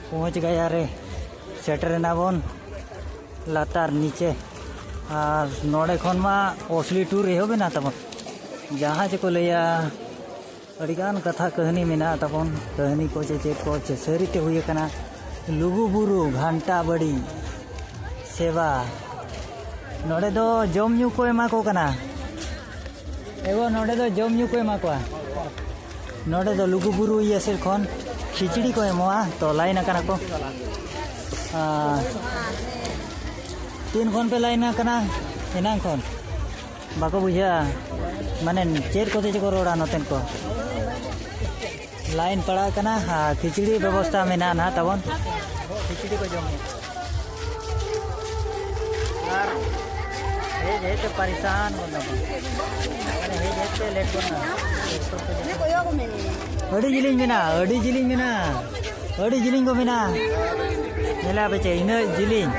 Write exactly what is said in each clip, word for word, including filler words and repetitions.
ᱯᱚᱦᱚᱸᱪ ᱜᱟᱭᱟ ᱨᱮ ᱥᱮᱴᱮᱨ ᱮᱱᱟ ᱵᱚᱱ ᱞᱟᱛᱟᱨ ᱱᱤᱪᱮ᱾ ᱟᱨ ᱱᱚᱰᱮ ᱠᱷᱚᱱ ᱢᱟ ᱚᱥᱞᱤ ᱴᱩᱨ ᱮᱦᱚᱵ ᱮᱱᱟ ᱛᱟᱵᱚᱱ᱾ ᱡᱟᱦᱟᱸ ᱪᱮ ᱠᱚ ᱞᱟᱹᱭᱟ, ᱟᱹᱰᱤᱜᱟᱱ ᱠᱟᱛᱷᱟ ᱠᱟᱹᱦᱱᱤ ᱢᱮᱱᱟᱜᱼᱟ ᱛᱟᱵᱚᱱ᱾ ᱠᱟᱹᱦᱱᱤ ᱠᱚ ᱪᱮ ᱪᱮᱫ ᱠᱚ ᱪᱮ ᱥᱟᱹᱨᱤᱛᱮ ᱦᱩᱭ ᱟᱠᱟᱱᱟ᱾ ᱞᱩᱜᱩ ᱵᱩᱨᱩ ᱜᱷᱟᱱᱴᱟ ᱵᱟᱲᱤ ᱥᱮᱵᱟ᱾ ᱱᱚᱰᱮ ᱫᱚ ᱡᱚᱢ ᱧᱩ ᱠᱚ ᱮᱢᱟ ᱠᱚ ᱠᱟᱱᱟ᱾ ᱮᱜᱳ, ᱱᱚᱰᱮ ᱫᱚ ᱡᱚᱢ ᱧᱩ ᱠᱚ ᱮᱢᱟ ᱠᱚᱣᱟ᱾ ᱱᱚᱰᱮ ᱫᱚ ᱞᱩᱜᱩ ᱵᱩᱨᱩ ᱤᱭᱟᱹ ᱥᱮᱫ ᱠᱷᱚᱱ ᱠᱷᱤᱪᱲᱤ ᱠᱚ ᱮᱢᱚᱜᱼᱟ, ᱛᱚ ᱞᱟᱭᱤᱱ ᱟᱠᱟᱱᱟ ᱠᱚ᱾ ᱟᱨ ᱛᱤᱱ ᱠᱷᱚᱱ ᱯᱮ ᱞᱟᱭᱤᱱ ᱟᱠᱟᱱᱟ? ᱮᱱᱟᱝ ᱠᱷᱚᱱ ᱵᱟᱠᱚ ᱵᱩᱡᱷᱟᱹᱜᱼᱟ, ᱢᱟᱱᱮ ᱪᱮᱫ ᱠᱚᱛᱮ ᱪᱚᱠᱚ ᱨᱚᱲᱟ ᱱᱚᱛᱮᱱ ᱠᱚ᱾ ᱞᱟᱭᱤᱱ ᱯᱟᱲᱟᱜ ᱠᱟᱱᱟ ᱟᱨ ᱠᱷᱤᱪᱲᱤ ᱵᱮᱵᱚᱥᱛᱟ ᱢᱮᱱᱟᱜᱼᱟ ᱱᱟᱦᱟᱜ ᱛᱟᱵᱚᱱ᱾ ᱠᱷᱤᱪᱲᱤ ᱠᱚ ᱡᱚᱢ ᱢᱮ᱾ ᱟᱨ ᱦᱮᱡ ᱦᱮᱡ ᱛᱮ ᱯᱟᱨᱤᱥᱟᱱ ᱜᱚᱫ ᱱᱟᱵᱚᱱ᱾ ᱢᱟᱱᱮ ᱦᱮᱡ ᱦᱮᱡ ᱛᱮ ᱞᱮᱴ ᱜᱚᱫ ᱱᱟ᱾ ᱟᱹᱰᱤ ᱡᱤᱞᱤᱧ ᱢᱮᱱᱟᱜᱼᱟ, ᱟᱹᱰᱤ ᱡᱤᱞᱤᱧ ᱢᱮᱱᱟᱜᱼᱟ, ᱟᱹᱰᱤ ᱡᱤᱞᱤᱧ ᱠᱚ ᱢᱮᱱᱟᱜᱼᱟ᱾ ᱧᱮᱞᱟ ᱯᱮ ᱪᱮ, ᱤᱱᱟᱹᱜ ᱡᱤᱞᱤᱧ,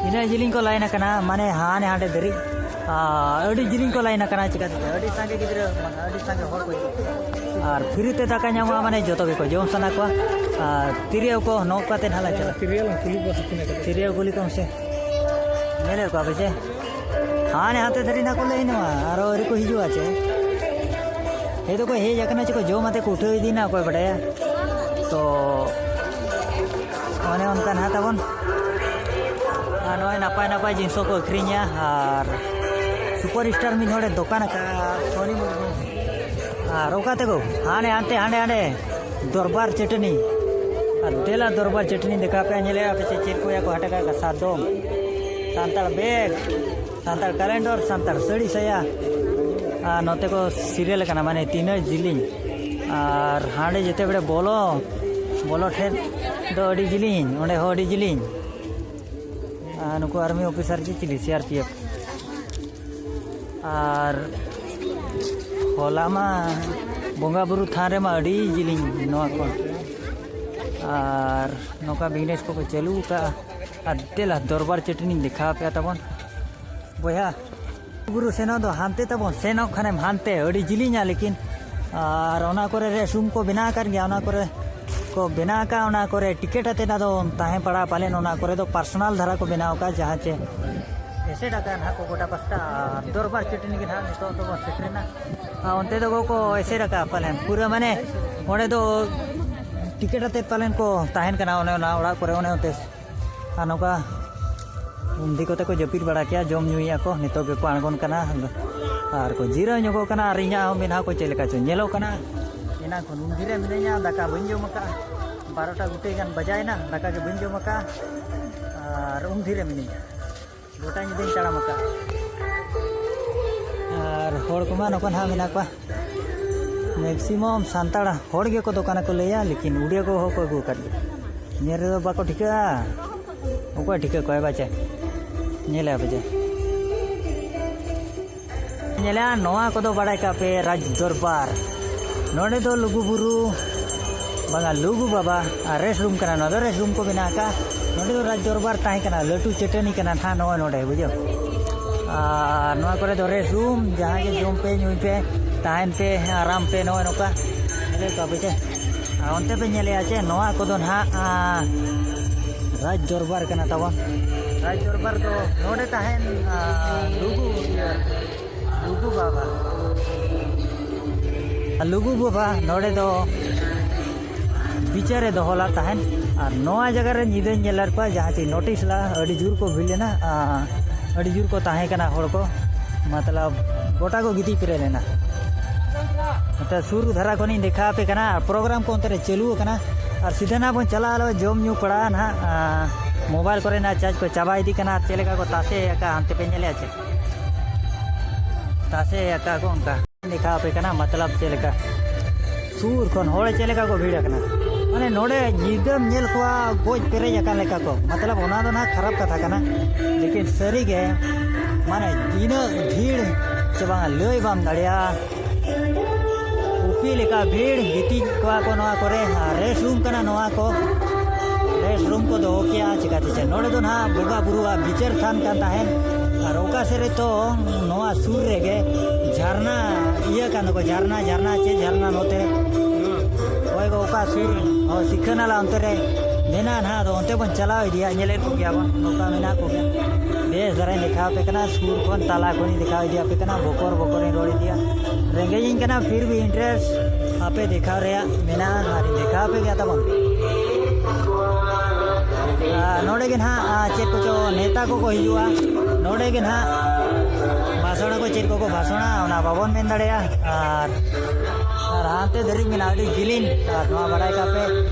ᱤᱱᱟᱹᱜ ᱡᱤᱞᱤᱧ ᱠᱚ ᱞᱟᱭᱤᱱ ᱟᱠᱟᱱᱟ, ᱢᱟᱱᱮ ᱦᱟᱱᱮ ᱦᱟᱸᱰᱮ ᱫᱷᱟᱹᱨᱤᱡ᱾ ᱟᱨ ᱟᱹᱰᱤ ᱡᱤᱞᱤᱧ ᱠᱚ ᱞᱟᱭᱤᱱ ᱟᱠᱟᱱᱟ, ᱪᱤᱠᱟᱹᱛᱮ ᱟᱹᱰᱤ ᱥᱟᱸᱜᱮ ᱜᱤᱫᱽᱨᱟᱹ, ᱢᱟᱱᱮ ᱟᱹᱰᱤ ᱥᱟᱸᱜᱮ ᱦᱚᱲ ᱠᱚ ᱦᱤᱡᱩᱜ ᱠᱟᱱᱟ᱾ ᱟᱨ ᱯᱷᱨᱤ ᱛᱮ ᱫᱟᱠᱟ ᱧᱟᱢᱚᱜᱼᱟ, ᱢᱟᱱᱮ ᱡᱚᱛᱚ ᱜᱮᱠᱚ ᱡᱚᱢ ᱥᱟᱱᱟ ᱠᱚᱣᱟ᱾ ᱟᱨ ᱛᱤᱨᱭᱳ ᱠᱚ ᱱᱚᱜ ᱠᱟᱛᱮ ᱱᱟᱦᱟᱜ ᱞᱮ ᱪᱟᱞᱟᱜᱼᱟ᱾ ᱛᱤᱨᱭᱳ ᱞᱟᱝ ᱠᱩᱞᱤ ᱠᱚᱣᱟ ᱥᱮ ᱛᱤᱱᱟᱹᱜ ᱠᱟᱛᱮ? ᱛᱤᱨᱭᱳ ᱠᱩᱞᱤ ᱠᱚᱢ ᱥᱮ᱾ ᱧᱮᱞᱮᱫ ᱠᱚᱣᱟ ᱯᱮ ᱪᱮ? ᱦᱟᱱᱮ ᱦᱟᱱᱛᱮ ᱫᱷᱟᱹᱨᱤᱡ ᱱᱟᱦᱟᱜ ᱠᱚ ᱞᱟᱭᱤᱱᱚᱜᱼᱟ, ᱟᱨᱚ ᱟᱹᱣᱨᱤ ᱠᱚ ᱦᱤᱡᱩᱜᱼᱟ ᱪᱮ? ᱦᱮᱡ ᱫᱚᱠᱚ ᱦᱮᱡ ᱟᱠᱟᱱᱟ ᱪᱮ ᱠᱚ ᱡᱚᱢ ᱟᱛᱮ ᱠᱚ ᱩᱴᱷᱟᱹᱣ ᱤᱫᱤᱭᱮᱱᱟ, ᱚᱠᱚᱭ ᱵᱟᱰᱟᱭᱟ᱾ ᱛᱚ ᱚᱱᱮ ᱚᱱᱠᱟ ᱱᱟᱦᱟᱜ ᱛᱟᱵᱚᱱ᱾ ᱟᱨ ᱱᱚᱜᱼᱚᱭ ᱱᱟᱯᱟᱭ ᱱᱟᱯᱟᱭ ᱡᱤᱱᱤᱥ ᱠᱚ ᱟᱹᱠᱷᱨᱤᱧᱟ᱾ ᱟᱨ ᱥᱩᱯᱟᱨ ᱥᱴᱟᱨ ᱢᱤᱫ ᱦᱚᱲᱮ ᱫᱚᱠᱟᱱ ᱟᱠᱟᱫᱼᱟ, ᱥᱚᱱᱤ ᱢᱩᱨᱢᱩ᱾ ᱟᱨ ᱚᱠᱟ ᱛᱮᱠᱚ ᱦᱟᱱᱮ ᱦᱟᱱᱛᱮ, ᱦᱟᱸᱰᱮ ᱦᱟᱸᱰᱮ ᱫᱚᱨᱵᱟᱨ ᱪᱟᱹᱴᱱᱤ᱾ ᱟᱨ ᱫᱮᱞᱟ ᱫᱚᱨᱵᱟᱨ ᱪᱟᱹᱴᱱᱤ ᱫᱮᱠᱷᱟᱣ ᱯᱮ, ᱧᱮᱞᱮᱫᱼᱟ ᱯᱮ ᱪᱮᱫ ᱪᱮᱫ ᱠᱚ ᱭᱟ ᱠᱚ ᱦᱟᱴᱟᱜ ᱠᱟᱜ ᱠᱟᱱᱟ, ᱥᱟᱫᱚᱢ, ᱥᱟᱱᱛᱟᱲ ᱵᱮᱜᱽ, ᱥᱟᱱᱛᱟᱲ ᱠᱮᱞᱮᱱᱰᱟᱨ, ᱥᱟᱱᱛᱟᱲ ᱥᱟᱹᱲᱤ ᱥᱟᱭᱟ᱾ ᱟᱨ ᱱᱚᱛᱮ ᱠᱚ ᱥᱤᱨᱤᱭᱟᱞ ᱠᱟᱱᱟ, ᱢᱟᱱᱮ ᱛᱤᱱᱟᱹᱜ ᱡᱤᱞᱤᱧ᱾ ᱟᱨ ᱦᱟᱸᱰᱮ ᱡᱮᱛᱮ ᱵᱮᱲᱮ ᱵᱚᱞᱚ, ᱵᱚᱞᱚ ᱴᱷᱮᱱ ᱫᱚ ᱟᱹᱰᱤ ᱡᱤᱞᱤᱧ, ᱚᱸᱰᱮ ᱦᱚᱸ ᱟᱹᱰᱤ ᱡᱤᱞᱤᱧ᱾ ᱟᱨ ᱱᱩᱠᱩ ᱟᱨᱢᱤ ᱚᱯᱷᱤᱥᱟᱨ ᱪᱮ ᱪᱤᱞᱤ, ᱥᱤ ᱟᱨ ᱯᱤ ᱮᱯᱷ᱾ ᱟᱨ ᱦᱚᱞᱟ ᱢᱟ ᱵᱚᱸᱜᱟ ᱵᱩᱨᱩ ᱛᱷᱟᱱ ᱨᱮᱢᱟ ᱟᱹᱰᱤ ᱡᱤᱞᱤᱧ ᱱᱚᱣᱟ ᱠᱷᱚᱱ᱾ ᱟᱨ ᱱᱚᱝᱠᱟ ᱵᱤᱡᱽᱱᱮᱥ ᱠᱚᱠᱚ ᱪᱟᱹᱞᱩ ᱟᱠᱟᱫᱼᱟ᱾ ᱟᱨ ᱫᱮᱞᱟ ᱫᱚᱨᱵᱟᱨ ᱪᱟᱹᱴᱱᱤᱧ ᱫᱮᱠᱷᱟᱣ ᱟᱯᱮᱭᱟ ᱛᱟᱵᱚᱱ ᱵᱚᱭᱦᱟ᱾ ᱵᱩᱨᱩ ᱥᱮᱱᱚᱜ ᱫᱚ ᱦᱟᱱᱛᱮ ᱛᱟᱵᱚᱱ, ᱥᱮᱱᱚᱜ ᱠᱷᱟᱱᱮᱢ ᱦᱟᱱᱛᱮ, ᱟᱹᱰᱤ ᱡᱤᱞᱤᱧᱟ, ᱞᱮᱠᱤᱱ ᱟᱨ ᱚᱱᱟ ᱠᱚᱨᱮ ᱨᱮᱥᱴ ᱨᱩᱢ ᱠᱚ ᱵᱮᱱᱟᱣ ᱟᱠᱟᱫ ᱜᱮᱭᱟ, ᱚᱱᱟ ᱠᱚᱨᱮ ᱠᱚ ᱵᱮᱱᱟᱣ ᱟᱠᱟᱫ, ᱚᱱᱟ ᱠᱚᱨᱮ ᱴᱤᱠᱤᱴ ᱟᱛᱮᱫ ᱟᱫᱚ ᱛᱟᱦᱮᱸ ᱯᱟᱲᱟᱜᱼᱟ ᱯᱟᱞᱮᱱ᱾ ᱚᱱᱟ ᱠᱚᱨᱮ ᱫᱚ ᱯᱟᱨᱥᱚᱱᱟᱞ ᱫᱷᱟᱨᱟ ᱠᱚ ᱵᱮᱱᱟᱣ ᱟᱠᱟᱫ, ᱡᱟᱦᱟᱸ ᱪᱮ ᱮᱥᱮᱫ ᱟᱠᱟᱫ ᱱᱟᱦᱟᱜ ᱠᱚ ᱜᱚᱴᱟ ᱯᱟᱥᱴᱟ᱾ ᱟᱨ ᱫᱚᱨᱵᱟᱨ ᱪᱟᱹᱴᱟᱹᱱᱤ ᱜᱮ ᱱᱟᱦᱟᱜ ᱱᱤᱛᱚᱜ ᱫᱚᱵᱚᱱ ᱥᱮᱴᱮᱨᱮᱱᱟ᱾ ᱟᱨ ᱚᱱᱛᱮ ᱫᱚ ᱠᱚ ᱮᱥᱮᱫ ᱟᱠᱟᱫ ᱯᱟᱞᱮᱱ, ᱯᱩᱨᱟᱹ ᱢᱟᱱᱮ ᱚᱸᱰᱮ ᱫᱚ ᱴᱤᱠᱤᱴ ᱟᱛᱮᱫ ᱯᱟᱞᱮᱱ ᱠᱚ ᱛᱟᱦᱮᱱ ᱠᱟᱱᱟ ᱚᱱᱮ ᱚᱱᱟ ᱚᱲᱟᱜ ᱠᱚᱨᱮ, ᱚᱱᱮ ᱚᱱᱛᱮ᱾ ᱟᱨ ᱱᱚᱝᱠᱟ ᱩᱱᱫᱤ ᱠᱚᱛᱮ ᱠᱚ ᱡᱟᱹᱯᱤᱫ ᱵᱟᱲᱟ ᱠᱮᱜᱼᱟ, ᱡᱚᱢ ᱧᱩᱭᱮᱜᱼᱟ ᱠᱚ, ᱱᱤᱛᱚᱜ ᱜᱮᱠᱚ ᱟᱬᱜᱚᱱ ᱠᱟᱱᱟ ᱟᱨ ᱠᱚ ᱡᱤᱨᱟᱹᱣ ᱧᱚᱜᱚᱜ ᱠᱟᱱᱟ᱾ ᱟᱨ ᱤᱧᱟᱹᱜ ᱦᱚᱸ ᱢᱮᱫᱦᱟ ᱠᱚ ᱪᱮᱫ ᱞᱮᱠᱟ ᱪᱚ ᱧᱮᱞᱚᱜ ᱠᱟᱱᱟ᱾ ᱮᱱᱟᱝ ᱠᱷᱚᱱ ᱩᱱᱫᱤ ᱨᱮ ᱢᱤᱱᱟᱹᱧᱟ, ᱫᱟᱠᱟ ᱵᱟᱹᱧ ᱡᱚᱢ ᱟᱠᱟᱫᱼᱟ᱾ ᱵᱟᱨᱚᱴᱟ ᱜᱚᱴᱮ ᱜᱟᱱ ᱵᱟᱡᱟᱭᱮᱱᱟ, ᱫᱟᱠᱟ ᱜᱮ ᱵᱟᱹᱧ ᱡᱚᱢ ᱟᱠᱟᱫᱼᱟ᱾ ᱟᱨ ᱩᱱᱫᱤ ᱨᱮ ᱢᱤᱱᱟᱹᱧᱟ, ᱜᱚᱴᱟ ᱧᱤᱫᱟᱹᱧ ᱛᱟᱲᱟᱢ ᱟᱠᱟᱫᱼᱟ᱾ ᱟᱨ ᱦᱚᱲ ᱠᱚᱢᱟ ᱱᱚᱝᱠᱟ ᱱᱟᱦᱟᱜ ᱢᱮᱱᱟᱜ ᱠᱚᱣᱟ, ᱢᱮᱠᱥᱤᱢᱟᱢ ᱥᱟᱱᱛᱟᱲ ᱦᱚᱲ ᱜᱮᱠᱚ ᱫᱚᱠᱟᱱ ᱠᱚ ᱞᱟᱹᱭᱟ, ᱞᱮᱠᱤᱱ ᱩᱰᱤᱭᱟ ᱠᱚ ᱦᱚᱸ ᱠᱚ ᱟᱹᱜᱩ ᱟᱠᱟᱫ ᱜᱮᱭᱟ᱾ ᱧᱮᱞ ᱨᱮᱫᱚ ᱵᱟᱠᱚ ᱴᱷᱤᱠᱟᱹᱜᱼᱟ, ᱚᱠᱚᱭ ᱴᱷᱤᱠᱟᱹ ᱠᱚᱣᱟᱭ ᱵᱟᱪᱮ? ᱧᱮᱞᱮ ᱵᱟᱪᱮ? ᱧᱮᱞᱟ, ᱱᱚᱣᱟ ᱠᱚᱫᱚ ᱵᱟᱲᱟᱭ ᱠᱟᱜ ᱯᱮ, ᱨᱟᱡᱽ ᱫᱚᱨᱵᱟᱨ᱾ ᱱᱚᱰᱮ ᱫᱚ ᱞᱩᱜᱩ ᱵᱩᱨᱩ, ᱵᱟᱝᱟ, ᱞᱩᱜᱩ ᱵᱟᱵᱟ ᱟᱨ ᱨᱮᱥᱴ ᱨᱩᱢ ᱠᱟᱱᱟ᱾ ᱱᱚᱣᱟ ᱫᱚ ᱨᱮᱥᱴ ᱨᱩᱢ ᱠᱚ ᱵᱮᱱᱟᱣ ᱟᱠᱟᱫᱼᱟ᱾ ᱱᱚᱰᱮ ᱫᱚ ᱨᱟᱡᱽ ᱫᱚᱨᱵᱟᱨ ᱛᱟᱦᱮᱸ ᱠᱟᱱᱟ, ᱞᱟᱹᱴᱩ ᱪᱟᱹᱴᱟᱹᱱᱤ ᱠᱟᱱᱟ ᱱᱟᱦᱟᱜ ᱱᱚᱜᱼᱚᱭ ᱱᱚᱰᱮ, ᱵᱩᱡᱷᱟᱹᱣ᱾ ᱟᱨ ᱱᱚᱣᱟ ᱠᱚᱨᱮ ᱫᱚ ᱨᱮᱥᱴ ᱨᱩᱢ, ᱡᱟᱦᱟᱸᱭ ᱜᱮ ᱡᱚᱢ ᱯᱮ, ᱧᱩᱭ ᱯᱮ, ᱛᱟᱦᱮᱱ ᱯᱮ, ᱟᱨᱟᱢ ᱯᱮ, ᱱᱚᱜᱼᱚᱭ ᱱᱚᱝᱠᱟ᱾ ᱧᱮᱞᱮᱫ ᱠᱚᱣᱟ ᱯᱮ ᱪᱮ? ᱟᱨ ᱚᱱᱛᱮ ᱯᱮ ᱧᱮᱞᱮᱜᱼᱟ ᱪᱮ, ᱱᱚᱣᱟ ᱠᱚᱫᱚ ᱱᱟᱦᱟᱜ, ᱟᱸ, ᱨᱟᱡᱽ ᱫᱚᱨᱵᱟᱨ ᱠᱟᱱᱟ ᱛᱟᱵᱚᱱ᱾ ᱨᱟᱡᱽ ᱫᱚᱨᱵᱟᱨ ᱫᱚ ᱱᱚᱰᱮ ᱛᱟᱦᱮᱱ, ᱟᱸ, ᱞᱩᱜᱩ, ᱤᱭᱟᱹ, ᱞᱩᱜᱩ ᱵᱟᱵᱟ᱾ ᱞᱩᱜᱩ ᱵᱟᱵᱟ ᱱᱚᱰᱮ ᱫᱚ ᱵᱤᱪᱟᱹᱨᱮ ᱫᱚᱦᱚ ᱞᱮᱫ ᱛᱟᱦᱮᱱ᱾ ᱟᱨ ᱱᱚᱣᱟ ᱡᱟᱭᱜᱟ ᱨᱮ ᱧᱤᱫᱟᱹᱧ ᱧᱮᱞ ᱞᱮᱫ ᱠᱚᱣᱟ, ᱡᱟᱦᱟᱸ ᱪᱮ ᱱᱳᱴᱤᱥ ᱞᱮᱫᱼᱟ, ᱟᱹᱰᱤ ᱡᱳᱨ ᱠᱚ ᱵᱷᱤᱲ ᱞᱮᱱᱟ, ᱟᱨ ᱟᱹᱰᱤ ᱡᱳᱨ ᱠᱚ ᱛᱟᱦᱮᱸ ᱠᱟᱱᱟ ᱦᱚᱲ ᱠᱚ, ᱢᱚᱛᱞᱚᱵ ᱜᱚᱴᱟ ᱠᱚ ᱜᱤᱛᱤᱡ ᱯᱮᱨᱮᱡ ᱞᱮᱱᱟ᱾ ᱱᱚᱛᱮ ᱥᱩᱨ ᱫᱷᱟᱨᱟ ᱠᱷᱚᱱᱤᱧ ᱫᱮᱠᱷᱟᱣ ᱟᱯᱮ ᱠᱟᱱᱟ, ᱟᱨ ᱯᱨᱳᱜᱨᱟᱢ ᱠᱚ ᱚᱱᱛᱮ ᱨᱮ ᱪᱟᱹᱞᱩ ᱟᱠᱟᱱᱟ᱾ ᱟᱨ ᱥᱤᱫᱷᱟᱹ ᱱᱟᱜ ᱵᱚᱱ ᱪᱟᱞᱟᱜᱼᱟ, ᱟᱞᱚ ᱡᱚᱢ ᱧᱩ ᱯᱟᱲᱟᱜᱼᱟ ᱱᱟᱦᱟᱜ᱾ ᱟᱨ ᱢᱳᱵᱟᱭᱤᱞ ᱠᱚᱨᱮᱱᱟᱜ ᱪᱟᱨᱡᱽ ᱠᱚ ᱪᱟᱵᱟ ᱤᱫᱤᱜ ᱠᱟᱱᱟ᱾ ᱟᱨ ᱪᱮᱫ ᱞᱮᱠᱟ ᱠᱚ ᱛᱟᱥᱮ ᱟᱠᱟᱫᱼᱟ, ᱦᱟᱱᱛᱮ ᱯᱮ ᱧᱮᱞᱮᱫᱼᱟ ᱪᱮ? ᱛᱟᱥᱮ ᱟᱠᱟᱫ ᱠᱚ ᱚᱱᱠᱟ᱾ ᱫᱮᱠᱷᱟᱣ ᱟᱯᱮ ᱠᱟᱱᱟ, ᱢᱚᱛᱞᱚᱵ ᱪᱮᱫ ᱞᱮᱠᱟ ᱥᱩᱨ ᱠᱷᱚᱱ ᱦᱚᱲ ᱪᱮᱫ ᱞᱮᱠᱟ ᱠᱚ ᱵᱷᱤᱲ ᱟᱠᱟᱱᱟ᱾ ᱢᱟᱱᱮ ᱱᱚᱰᱮ ᱧᱤᱫᱟᱹᱢ ᱧᱮᱞ ᱠᱚᱣᱟ ᱜᱚᱡ ᱯᱮᱨᱮᱡ ᱟᱠᱟᱱ ᱞᱮᱠᱟ ᱠᱚ, ᱢᱚᱛᱞᱚᱵ ᱚᱱᱟ ᱫᱚ ᱱᱟᱦᱟᱜ ᱠᱷᱟᱨᱟᱯ ᱠᱟᱛᱷᱟ ᱠᱟᱱᱟ, ᱞᱮᱠᱤᱱ ᱥᱟᱹᱨᱤ ᱜᱮ ᱢᱟᱱᱮ ᱛᱤᱱᱟᱹᱜ ᱵᱷᱤᱲ ᱥᱮ ᱵᱟᱝ ᱞᱟᱹᱭ ᱵᱟᱢ ᱫᱟᱲᱮᱭᱟᱜᱼᱟ᱾ ᱩᱯᱤ ᱞᱮᱠᱟ ᱵᱷᱤᱲ, ᱜᱤᱛᱤᱡ ᱠᱚᱣᱟ ᱠᱚ ᱱᱚᱣᱟ ᱠᱚᱨᱮ, ᱟᱨ ᱨᱮᱥᱴ ᱨᱩᱢ ᱠᱟᱱᱟ ᱱᱚᱣᱟ ᱠᱚ᱾ ᱨᱮᱥᱴ ᱨᱩᱢ ᱠᱚ ᱫᱚᱦᱚ ᱠᱮᱜᱼᱟ, ᱪᱤᱠᱟᱹᱛᱮ ᱪᱮ ᱱᱚᱰᱮ ᱫᱚ ᱱᱟᱦᱟᱜ ᱵᱚᱸᱜᱟ ᱵᱩᱨᱩᱣᱟᱜ ᱵᱤᱪᱟᱹᱨ ᱛᱷᱟᱱ ᱠᱟᱱ ᱛᱟᱦᱮᱸᱫ᱾ ᱟᱨ ᱚᱠᱟ ᱥᱮᱫ ᱨᱮ ᱛᱚ ᱱᱚᱣᱟ ᱥᱩᱨ ᱨᱮᱜᱮ ᱡᱷᱟᱨᱱᱟ ᱤᱭᱟᱹ ᱠᱟᱱ ᱫᱚᱠᱚ, ᱡᱷᱟᱨᱱᱟ, ᱡᱷᱟᱨᱱᱟ, ᱪᱮᱫ ᱡᱷᱟᱨᱱᱟ ᱱᱚᱛᱮ ᱨᱮ? ᱦᱳᱭ ᱜᱚ, ᱚᱠᱟ ᱥᱩᱨ, ᱦᱳᱭ, ᱥᱤᱠᱷᱟᱹ ᱱᱟᱞᱟ ᱚᱱᱛᱮ ᱨᱮ ᱢᱮᱱᱟᱜᱼᱟ ᱱᱟᱦᱟᱜ᱾ ᱟᱫᱚ ᱚᱱᱛᱮ ᱵᱚᱱ ᱪᱟᱞᱟᱣ ᱤᱫᱤᱭᱟ, ᱧᱮᱞᱮᱫ ᱠᱚᱜᱮᱭᱟ ᱵᱚᱱ, ᱱᱚᱝᱠᱟ ᱢᱮᱱᱟᱜ ᱠᱚᱜᱮᱭᱟ᱾ ᱵᱮᱥ ᱫᱷᱟᱨᱟᱧ ᱫᱮᱠᱷᱟᱣ ᱟᱯᱮ ᱠᱟᱱᱟ, ᱥᱩᱨ ᱠᱷᱚᱱ ᱛᱟᱞᱟ ᱠᱷᱚᱱᱤᱧ ᱫᱮᱠᱷᱟᱣ ᱤᱫᱤᱭᱟᱯᱮ ᱠᱟᱱᱟ, ᱵᱚᱠᱚᱨ ᱵᱚᱠᱚᱨᱤᱧ ᱨᱚᱲ ᱤᱫᱤᱭᱟ᱾ ᱨᱮᱸᱜᱮᱡ ᱤᱧ ᱠᱟᱱᱟ, ᱯᱷᱤᱨ ᱵᱷᱤ ᱤᱱᱴᱟᱨᱮᱥᱴ ᱟᱯᱮ ᱫᱮᱠᱷᱟᱣ ᱨᱮᱭᱟᱜ ᱢᱮᱱᱟᱜᱼᱟ, ᱟᱨᱤᱧ ᱫᱮᱠᱷᱟᱣ ᱟᱯᱮ ᱜᱮᱭᱟ ᱛᱟᱵᱚᱱ᱾ ᱟᱨ ᱱᱚᱰᱮ ᱜᱮ ᱱᱟᱦᱟᱜ, ᱟᱨ ᱪᱮᱫ ᱠᱚᱪᱚ ᱱᱮᱛᱟ ᱠᱚᱠᱚ ᱦᱤᱡᱩᱜᱼᱟ, ᱱᱚᱰᱮ ᱜᱮ ᱱᱟᱦᱟᱜ ᱵᱷᱟᱥᱚᱬ ᱟᱠᱚ, ᱪᱮᱫ ᱠᱚᱠᱚ ᱵᱷᱟᱥᱚᱬᱟ, ᱚᱱᱟ ᱵᱟᱵᱚᱱ ᱢᱮᱱ ᱫᱟᱲᱮᱭᱟᱜᱼᱟ᱾ ᱟᱨ, ᱟᱨ ᱦᱟᱱᱛᱮ ᱫᱷᱟᱹᱨᱤᱡ ᱢᱮᱱᱟᱜᱼᱟ, ᱟᱹᱰᱤ ᱡᱤᱞᱤᱧ᱾ ᱟᱨ ᱱᱚᱣᱟ ᱵᱟᱲᱟᱭ ᱠᱟᱜ ᱯᱮ,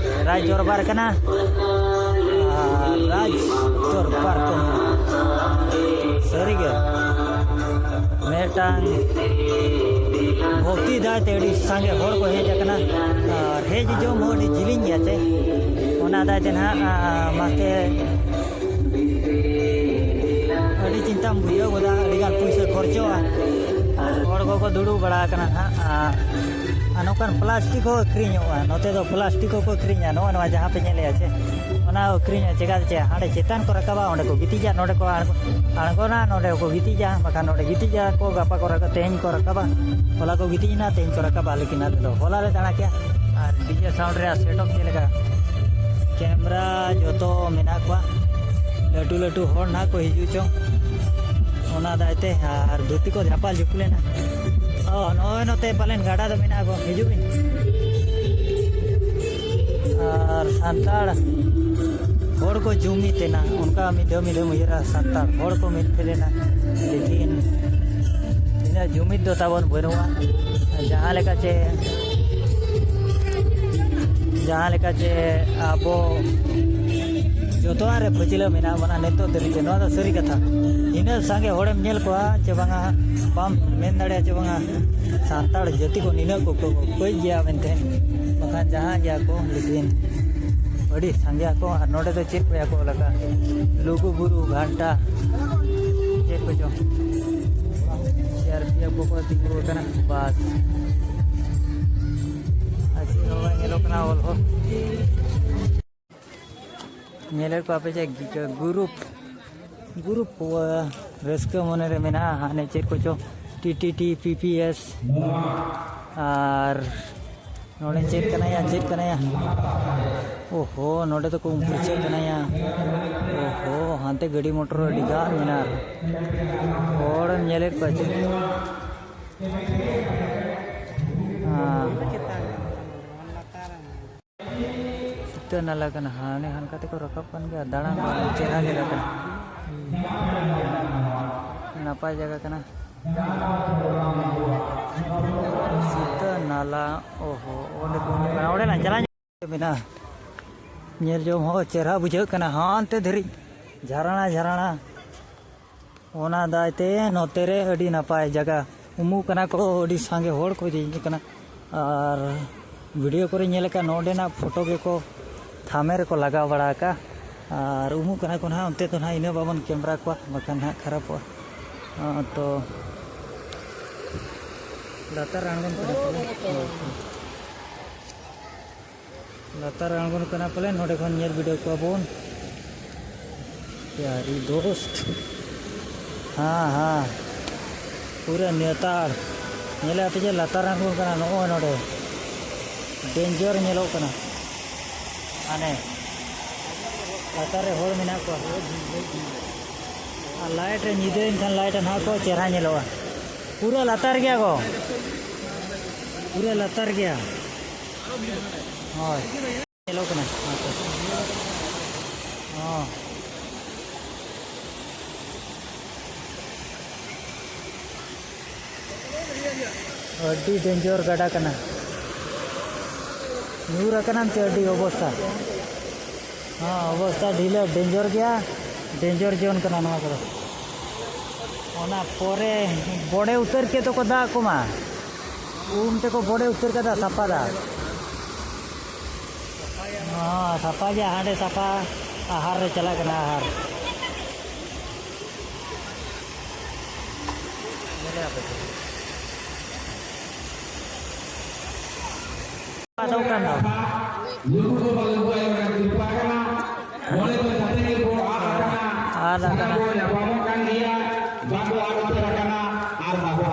ᱨᱟᱡᱽ ᱫᱚᱨᱵᱟᱨ ᱠᱟᱱᱟ᱾ ᱟᱨ ᱨᱟᱡᱽ ᱫᱚᱨᱵᱟᱨ ᱠᱚ ᱢᱮᱱᱟ᱾ ᱥᱟᱹᱨᱤᱜᱮ ᱢᱤᱫᱴᱟᱝ ᱵᱷᱚᱠᱛᱤ ᱫᱟᱭ ᱛᱮ ᱟᱹᱰᱤ ᱥᱟᱸᱜᱮ ᱦᱚᱲ ᱠᱚ ᱦᱮᱡ ᱟᱠᱟᱱᱟ᱾ ᱟᱨ ᱦᱮᱡ ᱡᱚᱢ ᱦᱚᱸ ᱟᱹᱰᱤ ᱡᱤᱞᱤᱧ ᱜᱮᱭᱟ ᱪᱮ, ᱚᱱᱟ ᱫᱟᱭ ᱛᱮ ᱱᱟᱦᱟᱜ, ᱟᱸ, ᱢᱟᱥᱮ ᱟᱹᱰᱤ ᱪᱤᱱᱛᱟᱢ ᱵᱩᱡᱷᱟᱹᱣ ᱜᱚᱫᱟ, ᱟᱹᱰᱤᱜᱟᱱ ᱯᱩᱭᱥᱟᱹ ᱠᱷᱚᱨᱪᱚᱜᱼᱟ᱾ ᱦᱚᱲ ᱠᱚᱠᱚ ᱫᱩᱲᱩᱵ ᱵᱟᱲᱟ ᱟᱠᱟᱱᱟ ᱱᱟᱦᱟᱜ, ᱟᱨ, ᱟᱨ ᱱᱚᱝᱠᱟᱱ ᱯᱞᱟᱥᱴᱤᱠ ᱦᱚᱸ ᱟᱹᱠᱷᱨᱤᱧᱚᱜᱼᱟ᱾ ᱱᱚᱛᱮ ᱫᱚ ᱯᱞᱟᱥᱴᱤᱠ ᱦᱚᱸᱠᱚ ᱟᱹᱠᱷᱨᱤᱧᱟ, ᱱᱚᱜᱼᱚ ᱱᱚᱣᱟ ᱡᱟᱦᱟᱸ ᱯᱮ ᱧᱮᱞᱮᱫᱼᱟ ᱪᱮ, ᱚᱱᱟ ᱟᱹᱠᱷᱨᱤᱧᱚᱜᱼᱟ᱾ ᱪᱮᱫᱟᱜ ᱪᱮ ᱦᱟᱸᱰᱮ ᱪᱮᱛᱟᱱ ᱠᱚ ᱨᱟᱠᱟᱵᱟ, ᱚᱸᱰᱮ ᱠᱚ ᱜᱤᱛᱤᱡᱟ, ᱱᱚᱰᱮ ᱠᱚ ᱟᱬᱜᱚ-, ᱟᱬᱜᱚᱱᱟ, ᱱᱚᱰᱮ ᱠᱚ ᱜᱤᱛᱤᱡᱟ, ᱵᱟᱠᱷᱟᱱ ᱱᱚᱰᱮ ᱜᱤᱛᱤᱡᱟ ᱠᱚ, ᱜᱟᱯᱟ ᱠᱚ ᱨᱟᱠᱟᱵᱟ, ᱛᱮᱦᱮᱧ ᱠᱚ ᱨᱟᱠᱟᱵᱟ, ᱦᱚᱞᱟ ᱠᱚ ᱜᱤᱛᱤᱡ ᱮᱱᱟ, ᱛᱮᱦᱮᱧ ᱠᱚ ᱨᱟᱠᱟᱵᱟ᱾ ᱞᱮᱠᱤᱱ ᱟᱞᱮ ᱫᱚ ᱦᱚᱞᱟ ᱞᱮ ᱫᱟᱬᱟ ᱠᱮᱜᱼᱟ᱾ ᱟᱨ ᱰᱤᱡᱮ ᱥᱟᱣᱩᱱᱰ ᱨᱮᱭᱟᱜ ᱥᱮᱴᱚᱯ ᱪᱮᱫ ᱞᱮᱠᱟ? ᱠᱮᱢᱨᱟ ᱡᱚᱛᱚ ᱢᱮᱱᱟᱜ ᱠᱚᱣᱟ, ᱞᱟᱹᱴᱩ ᱞᱟᱹᱴᱩ ᱦᱚᱲ ᱱᱟᱦᱟᱜ ᱠᱚ ᱦᱤᱡᱩᱜ ᱪᱚᱝ, ᱚᱱᱟ ᱫᱟᱭ ᱛᱮ᱾ ᱟᱨ ᱫᱷᱩᱛᱤ ᱠᱚ ᱡᱷᱟᱯᱟᱞ ᱡᱷᱩᱯ ᱞᱮᱱᱟ᱾ ᱚ, ᱱᱚᱜᱼᱚᱭ ᱱᱚᱛᱮ ᱯᱟᱞᱮᱱ ᱜᱟᱰᱟ ᱫᱚ ᱢᱮᱱᱟᱜᱼᱟ ᱜᱚ, ᱦᱤᱡᱩᱜ ᱵᱤᱱ᱾ ᱟᱨ ᱥᱟᱱᱛᱟᱲ ᱦᱚᱲ ᱠᱚ ᱡᱩᱢᱤᱫ ᱮᱱᱟ, ᱚᱱᱠᱟ ᱢᱤᱫ ᱫᱷᱟᱣ ᱢᱤᱫ ᱫᱷᱟᱣ ᱩᱭᱦᱟᱹᱨᱟ, ᱥᱟᱱᱛᱟᱲ ᱦᱚᱲ ᱠᱚ ᱢᱤᱫ ᱴᱷᱮᱱ ᱮᱱᱟ᱾ ᱞᱮᱠᱤᱱ ᱤᱱᱟᱹᱜ ᱡᱩᱢᱤᱫ ᱫᱚ ᱛᱟᱵᱚᱱ ᱵᱟᱹᱱᱩᱜᱼᱟ᱾ ᱡᱟᱦᱟᱸ ᱞᱮᱠᱟ ᱪᱮ, ᱡᱟᱦᱟᱸ ᱞᱮᱠᱟ ᱪᱮ ᱟᱵᱚ ᱡᱚᱛᱚᱣᱟᱜ ᱨᱮ ᱯᱟᱹᱪᱷᱞᱟᱹ ᱢᱮᱱᱟᱜ ᱵᱚᱱᱟ ᱱᱤᱛᱚᱜ ᱫᱷᱟᱹᱵᱤᱡ ᱛᱮ, ᱱᱚᱣᱟ ᱫᱚ ᱥᱟᱹᱨᱤ ᱠᱟᱛᱷᱟ᱾ ᱤᱱᱟᱹᱜ ᱥᱟᱸᱜᱮ ᱦᱚᱲᱮᱢ ᱧᱮᱞ ᱠᱚᱣᱟ ᱪᱮ ᱵᱟᱝᱟ, ᱵᱟᱢ ᱢᱮᱱ ᱫᱟᱲᱮᱭᱟᱜᱼᱟ ᱪᱮ ᱵᱟᱝᱟ, ᱥᱟᱱᱛᱟᱲ ᱡᱟᱹᱛᱤ ᱠᱚ ᱱᱤᱱᱟᱹᱜ ᱠᱚ ᱠᱚ ᱠᱟᱹᱡ ᱜᱮᱭᱟ ᱢᱮᱱᱛᱮ, ᱵᱟᱠᱷᱟᱱ ᱡᱟᱦᱟᱸ ᱜᱮᱭᱟ ᱠᱚ, ᱞᱮᱠᱤᱱ ᱟᱹᱰᱤ ᱥᱟᱸᱜᱮ ᱟᱠᱚ᱾ ᱟᱨ ᱱᱚᱰᱮ ᱫᱚ ᱪᱮᱫ ᱠᱚ ᱭᱟ ᱠᱚ ᱚᱞ ᱟᱠᱟᱫᱼᱟ? ᱞᱩᱜᱩ ᱵᱩᱨᱩ ᱜᱷᱟᱱᱴᱟ ᱪᱮᱫ ᱠᱚᱪᱚᱝ᱾ ᱥᱤ ᱟᱨ ᱯᱤ ᱮᱯᱷ ᱠᱚᱠᱚ ᱛᱤᱸᱜᱩ ᱟᱠᱟᱱᱟ, ᱵᱟᱥ᱾ ᱟᱨ ᱪᱮᱫ ᱦᱚᱸ ᱵᱟᱝ ᱧᱮᱞᱚᱜ ᱠᱟᱱᱟ ᱚᱞ ᱦᱚᱸ᱾ ᱧᱮᱞᱮᱫ ᱠᱚᱣᱟ ᱯᱮ ᱪᱮᱫ ᱜᱨᱩᱯ, ᱜᱨᱩᱯ ᱨᱟᱹᱥᱠᱟᱹ ᱢᱚᱱᱮ ᱨᱮ ᱢᱮᱱᱟᱜᱼᱟ, ᱦᱟᱱᱮ ᱪᱮᱫ ᱠᱚᱪᱚ T T T P P S. ᱟᱨ ᱱᱚᱰᱮ ᱪᱮᱫ ᱠᱟᱱᱟᱭᱟ, ᱪᱮᱫ ᱠᱟᱱᱟᱭᱟ? ᱳᱦᱳ, ᱱᱚᱰᱮ ᱫᱚᱠᱚ ᱩᱢ ᱯᱷᱟᱨᱪᱟᱜ ᱠᱟᱱᱟᱭᱟ᱾ ᱳᱦᱳ, ᱦᱟᱱᱛᱮ ᱜᱟᱹᱰᱤ ᱢᱚᱴᱚᱨ ᱟᱹᱰᱤ ᱜᱟᱱ ᱢᱮᱱᱟᱜᱼᱟ᱾ ᱦᱚᱲᱮᱢ ᱧᱮᱞᱮᱫ ᱠᱚᱣᱟ ᱪᱮ? ᱦᱮᱸ᱾ ᱥᱤᱛᱟᱹ ᱱᱟᱞᱟ ᱠᱟᱱᱟ, ᱦᱟᱱᱮ ᱦᱟᱱᱠᱟ ᱛᱮᱠᱚ ᱨᱟᱠᱟᱵ ᱠᱟᱱ ᱜᱮᱭᱟ, ᱫᱟᱬᱟᱱ ᱪᱮᱦᱨᱟ ᱡᱟᱭᱜᱟ ᱠᱟᱱᱟ, ᱱᱟᱯᱟᱭ ᱡᱟᱭᱜᱟ ᱠᱟᱱᱟ᱾ ᱥᱤᱛᱟᱹ ᱱᱟᱞᱟ, ᱳᱦᱳ, ᱚᱸᱰᱮ ᱠᱚ ᱩᱢᱩᱜ ᱠᱟᱱᱟ, ᱚᱸᱰᱮ ᱞᱟᱝ ᱪᱟᱞᱟᱣ ᱧᱚᱜ ᱢᱮᱱᱟᱜᱼᱟ᱾ ᱧᱮᱞ ᱡᱚᱝ ᱦᱚᱸ ᱪᱮᱦᱨᱟ ᱵᱩᱡᱷᱟᱹᱜ ᱠᱟᱱᱟ, ᱦᱟᱱᱛᱮ ᱫᱷᱟᱹᱨᱤᱡ ᱡᱷᱟᱨᱟᱬᱟ ᱡᱷᱟᱨᱟᱬᱟ᱾ ᱚᱱᱟ ᱫᱟᱭ ᱛᱮ ᱱᱚᱛᱮ ᱨᱮ ᱟᱹᱰᱤ ᱱᱟᱯᱟᱭ ᱡᱟᱭᱜᱟ᱾ ᱩᱢᱩᱜ ᱠᱟᱱᱟ ᱠᱚ, ᱟᱹᱰᱤ ᱥᱟᱸᱜᱮ ᱦᱚᱲ ᱠᱚ ᱦᱤᱡᱩᱜ ᱠᱟᱱᱟ᱾ ᱟᱨ ᱵᱷᱤᱰᱤᱭᱳ ᱠᱚᱨᱮ ᱧᱮᱞ ᱟᱠᱟᱫ, ᱱᱚᱰᱮᱱᱟᱜ ᱯᱷᱳᱴᱳ ᱜᱮᱠᱚ ᱛᱷᱟᱢᱮ ᱨᱮᱠᱚ ᱞᱟᱜᱟᱣ ᱵᱟᱲᱟ ᱟᱠᱟᱫ᱾ ᱟᱨ ᱩᱢᱩᱜ ᱠᱟᱱᱟ ᱠᱚ ᱱᱟᱦᱟᱜ, ᱚᱱᱛᱮ ᱫᱚ ᱱᱟᱦᱟᱜ ᱤᱱᱟᱹ ᱵᱟᱵᱚᱱ ᱠᱮᱢᱮᱨᱟ ᱠᱚᱣᱟ, ᱵᱟᱠᱷᱟᱱ ᱱᱟᱦᱟᱜ ᱠᱷᱟᱨᱟᱯᱚᱜᱼᱟ᱾ ᱟᱸ, ᱛᱚ ᱞᱟᱛᱟᱨ ᱟᱬᱜᱚᱱ ᱠᱟᱱᱟ ᱠᱚ᱾ ᱞᱟᱛᱟᱨ ᱟᱬᱜᱚᱱ ᱠᱟᱱᱟ ᱯᱟᱞᱮ, ᱱᱚᱰᱮ ᱠᱷᱚᱱ ᱧᱮᱞ ᱵᱤᱰᱟᱹᱣ ᱠᱚᱣᱟ ᱵᱚᱱ᱾ ᱯᱭᱟᱨᱤ ᱫᱳᱥᱛ᱾ ᱦᱮᱸ, ᱦᱮᱸ᱾ ᱯᱩᱨᱟᱹ ᱱᱮᱛᱟᱲ᱾ ᱧᱮᱞᱮᱫ ᱯᱮ ᱡᱮ ᱞᱟᱛᱟᱨ ᱟᱬᱜᱚᱱ ᱠᱟᱱᱟ, ᱱᱚᱜᱼᱚᱭ ᱱᱚᱰᱮ᱾ ᱰᱮᱧᱡᱟᱨ ᱧᱮᱞᱚᱜ ᱠᱟᱱᱟ᱾ ᱦᱟᱱᱮ ᱞᱟᱛᱟᱨ ᱨᱮ ᱦᱚᱲ ᱢᱮᱱᱟᱜ ᱠᱚᱣᱟ᱾ ᱟᱨ ᱞᱟᱭᱤᱴ ᱨᱮ ᱧᱤᱫᱟᱹᱭᱮᱱ ᱠᱷᱟᱱ ᱞᱟᱭᱤᱴ ᱱᱟᱦᱟᱜ ᱠᱚ ᱪᱮᱦᱨᱟ ᱧᱮᱞᱚᱜᱼᱟ᱾ ᱯᱩᱨᱟᱹ ᱞᱟᱛᱟᱨ ᱜᱮᱭᱟ ᱠᱚ᱾ ᱯᱩᱨᱟᱹ ᱞᱟᱛᱟᱨ ᱜᱮᱭᱟ᱾ ᱦᱳᱭ᱾ ᱧᱮᱞᱚᱜ ᱠᱟᱱᱟ᱾ ᱦᱚᱸ᱾ ᱟᱹᱰᱤ ᱰᱮᱧᱡᱚᱨ ᱜᱟᱰᱟ ᱠᱟᱱᱟ᱾ ᱧᱩᱨ ᱟᱠᱟᱱᱟᱢ ᱪᱮ ᱟᱹᱰᱤ ᱚᱵᱚᱥᱛᱟ᱾ ᱦᱚᱸ, ᱚᱵᱚᱥᱛᱟ ᱰᱷᱤᱞᱟᱹ ᱰᱮᱧᱡᱚᱨ ᱜᱮᱭᱟ᱾ ᱰᱮᱧᱡᱚᱨ ᱡᱳᱱ ᱠᱟᱱᱟ ᱱᱚᱣᱟ ᱠᱚᱫᱚ᱾ ᱚᱱᱟ ᱯᱚᱨᱮ ᱵᱚᱰᱮ ᱩᱛᱟᱹᱨ ᱠᱮᱫ ᱫᱚᱠᱚ ᱫᱟᱜ ᱠᱚᱢᱟ᱾ ᱩᱢ ᱛᱮᱠᱚ ᱵᱚᱰᱮ ᱩᱛᱟᱹᱨ ᱠᱟᱫᱟ, ᱥᱟᱯᱷᱟ ᱫᱟᱜ᱾ ᱦᱚᱸ, ᱥᱟᱯᱷᱟ ᱜᱮ, ᱦᱟᱸᱰᱮ ᱥᱟᱯᱷᱟ, ᱟᱦᱟᱨ ᱨᱮ ᱪᱟᱞᱟᱜ ᱠᱟᱱᱟ, ᱟᱦᱟᱨ᱾ ᱧᱮᱞᱮᱜᱼᱟ ᱯᱮ ᱥᱮ? ᱟᱫᱚ ᱠᱟᱱᱟ᱾ ᱞᱩᱜᱩ ᱵᱟᱵᱟ ᱞᱩᱜᱩ ᱟᱭᱳ ᱨᱮᱱ ᱠᱨᱤᱯᱟ ᱠᱟᱱᱟ᱾ ᱢᱚᱬᱮ ᱠᱚ ᱡᱟᱛᱮ ᱜᱮᱠᱚ ᱟᱫ ᱟᱠᱟᱱᱟ᱾ ᱟᱫ ᱟᱠᱟᱱᱟ᱾ ᱥᱟᱱᱟᱢ ᱠᱚ ᱧᱟᱯᱟᱢᱚᱜ ᱠᱟᱱ ᱜᱮᱭᱟ, ᱵᱟᱠᱚ ᱟᱫ ᱩᱛᱟᱹᱨ ᱟᱠᱟᱱᱟ᱾ ᱟᱨ ᱵᱟᱵᱚ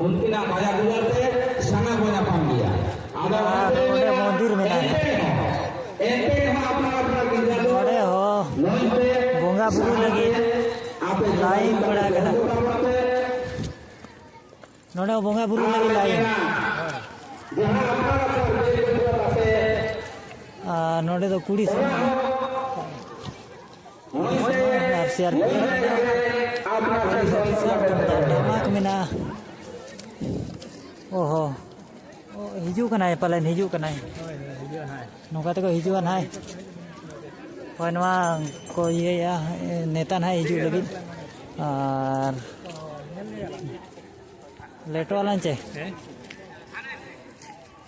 ᱩᱱᱠᱤᱱᱟᱜ ᱫᱟᱭᱟ ᱫᱩᱞᱟᱹᱲ ᱛᱮ ᱥᱟᱱᱟᱢ ᱵᱚᱱ ᱧᱟᱯᱟᱢ ᱜᱮᱭᱟ᱾ ᱟᱫᱚ ᱟᱨ ᱚᱱᱟᱛᱮ ᱱᱚᱰᱮ ᱢᱮᱱᱟ, ᱢᱚᱱᱫᱤᱨ ᱢᱮᱱᱟᱜᱼᱟ᱾ ᱮᱱᱛᱮ ᱨᱮᱦᱚᱸ, ᱮᱱᱛᱮ ᱨᱮᱦᱚᱸ ᱟᱯᱱᱟᱨ ᱟᱯᱱᱟᱨ ᱜᱤᱫᱽᱨᱟᱹ ᱫᱚ ᱱᱚᱰᱮ ᱦᱚᱸ ᱢᱚᱡᱽ ᱛᱮ ᱵᱚᱸᱜᱟ ᱵᱩᱨᱩ ᱞᱟᱹᱜᱤᱫ ᱟᱯᱮ ᱞᱟᱭᱤᱱ ᱯᱟᱲᱟᱜ ᱠᱟᱱᱟ᱾ ᱱᱚᱰᱮ ᱦᱚᱸ ᱵᱚᱸᱜᱟ ᱵᱩᱨᱩ ᱞᱟᱹᱜᱤᱫ ᱞᱟᱭᱤᱱ᱾ ᱡᱟᱦᱟᱸ ᱟᱯᱱᱟᱨ ᱟᱯᱱᱟᱨ ᱜᱤᱫᱽᱨᱟᱹ ᱟᱯᱮ ᱟᱨ ᱱᱚᱰᱮ ᱫᱚ ᱠᱩᱲᱤ ᱥᱚᱢᱟᱡᱽ᱾ ᱟᱨ ᱥᱤ ᱟᱨ ᱯᱤ ᱮᱯᱷ ᱢᱮᱱᱟᱜᱼᱟ, ᱯᱩᱞᱤᱥ ᱚᱯᱷᱤᱥᱟᱨ, ᱛᱩᱢᱫᱟᱜ ᱴᱟᱢᱟᱠ ᱢᱮᱱᱟᱜᱼᱟ᱾ ᱚᱦᱚ, ᱚ, ᱦᱤᱡᱩᱜ ᱠᱟᱱᱟᱭ ᱯᱟᱞᱮᱱ, ᱦᱤᱡᱩᱜ ᱠᱟᱱᱟᱭ᱾ ᱦᱳᱭ, ᱦᱳᱭ, ᱦᱤᱡᱩᱜᱼᱟ ᱱᱟᱦᱟᱜ᱾ ᱱᱚᱝᱠᱟ ᱛᱮᱠᱚ ᱦᱤᱡᱩᱜᱼᱟ ᱱᱟᱦᱟᱜ᱾ ᱦᱳᱭ, ᱱᱚᱣᱟ ᱠᱚ ᱤᱭᱟᱹᱭᱟ, ᱱᱮᱛᱟ ᱱᱟᱦᱟᱜ ᱦᱤᱡᱩᱜ ᱞᱟᱹᱜᱤᱫ᱾ ᱟᱨ ᱞᱮᱴᱚ ᱟᱞᱟᱝ ᱪᱮ? ᱦᱮᱸ?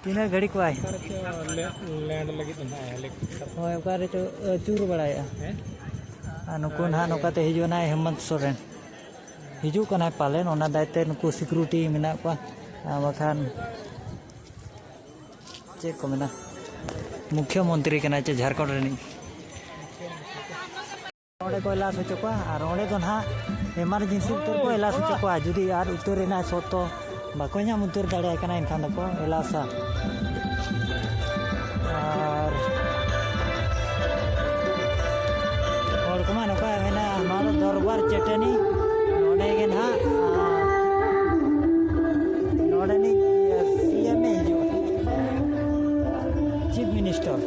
ᱛᱤᱱᱟᱹᱜ ᱜᱷᱟᱹᱲᱤ ᱠᱚᱜᱼᱟᱭ? ᱚᱠᱟᱨᱮ ᱪᱚ ᱞᱮ-, ᱞᱮᱱᱰ ᱞᱟᱹᱜᱤᱫ ᱫᱚ ᱱᱟᱦᱟᱜ ᱦᱮᱞᱤᱠᱚᱯᱴᱟᱨ᱾ ᱦᱳᱭ, ᱚᱠᱟᱨᱮ ᱪᱚ ᱟᱹᱪᱩᱨ ᱵᱟᱲᱟᱭᱮᱫᱼᱟ᱾ ᱦᱮᱸ? ᱟᱨ ᱱᱩᱠᱩ ᱱᱟᱦᱟᱜ ᱱᱚᱝᱠᱟ ᱛᱮ ᱦᱤᱡᱩᱜᱼᱟ ᱱᱟᱦᱟᱜ ᱦᱮᱢᱚᱱᱛ ᱥᱚᱨᱮᱱ᱾ ᱦᱤᱡᱩᱜ ᱠᱟᱱᱟᱭ ᱯᱟᱞᱮᱱ, ᱚᱱᱟ ᱫᱟᱭᱛᱮ ᱱᱩᱠᱩ ᱥᱤᱠᱩᱨᱤᱴᱤ ᱢᱮᱱᱟᱜ ᱠᱚᱣᱟ᱾ ᱟᱨ ᱵᱟᱠᱷᱟᱱ ᱪᱮᱫ ᱠᱚ ᱢᱮᱱᱟ, ᱢᱩᱠᱷᱭᱚ ᱢᱚᱱᱛᱨᱤ ᱠᱟᱱᱟᱭ ᱪᱮ ᱡᱷᱟᱲᱠᱷᱚᱸᱰ ᱨᱤᱱᱤᱡ᱾ ᱱᱚᱰᱮ ᱠᱚ ᱮᱞᱟᱥ ᱦᱚᱪᱚ ᱠᱚᱣᱟ, ᱟᱨ ᱚᱸᱰᱮ ᱫᱚ ᱱᱟᱦᱟᱜ ᱮᱢᱟᱨᱡᱮᱱᱥᱤ ᱩᱛᱟᱹᱨ ᱠᱚ ᱮᱞᱟᱥ ᱦᱚᱪᱚ ᱠᱚᱣᱟ᱾ ᱡᱩᱫᱤ ᱟᱨ ᱩᱛᱟᱹᱨ ᱨᱮᱱᱟᱜ ᱥᱚᱨᱛᱚ ᱵᱟᱠᱚ ᱧᱟᱢ ᱩᱛᱟᱹᱨ ᱫᱟᱲᱮᱭᱟᱭ ᱠᱟᱱᱟ, ᱮᱱᱠᱷᱟᱱ ᱫᱚᱠᱚ ᱮᱞᱟᱥᱟ᱾ ᱟᱨ ᱦᱚᱲ ᱠᱚᱢᱟ ᱱᱚᱝᱠᱟ ᱢᱮᱱᱟ, ᱱᱚᱣᱟ ᱫᱚ ᱫᱚᱨᱵᱟᱨ ᱪᱟᱹᱴᱟᱹᱱᱤ, ᱱᱚᱰᱮ ᱜᱮ ᱱᱟᱦᱟᱜ, ᱟᱨ ᱱᱚᱰᱮᱱᱤᱡ ᱥᱤ ᱮᱢ ᱮ ᱦᱤᱡᱩᱜᱼᱟ, ᱪᱤᱯ ᱢᱤᱱᱤᱥᱴᱟᱨ,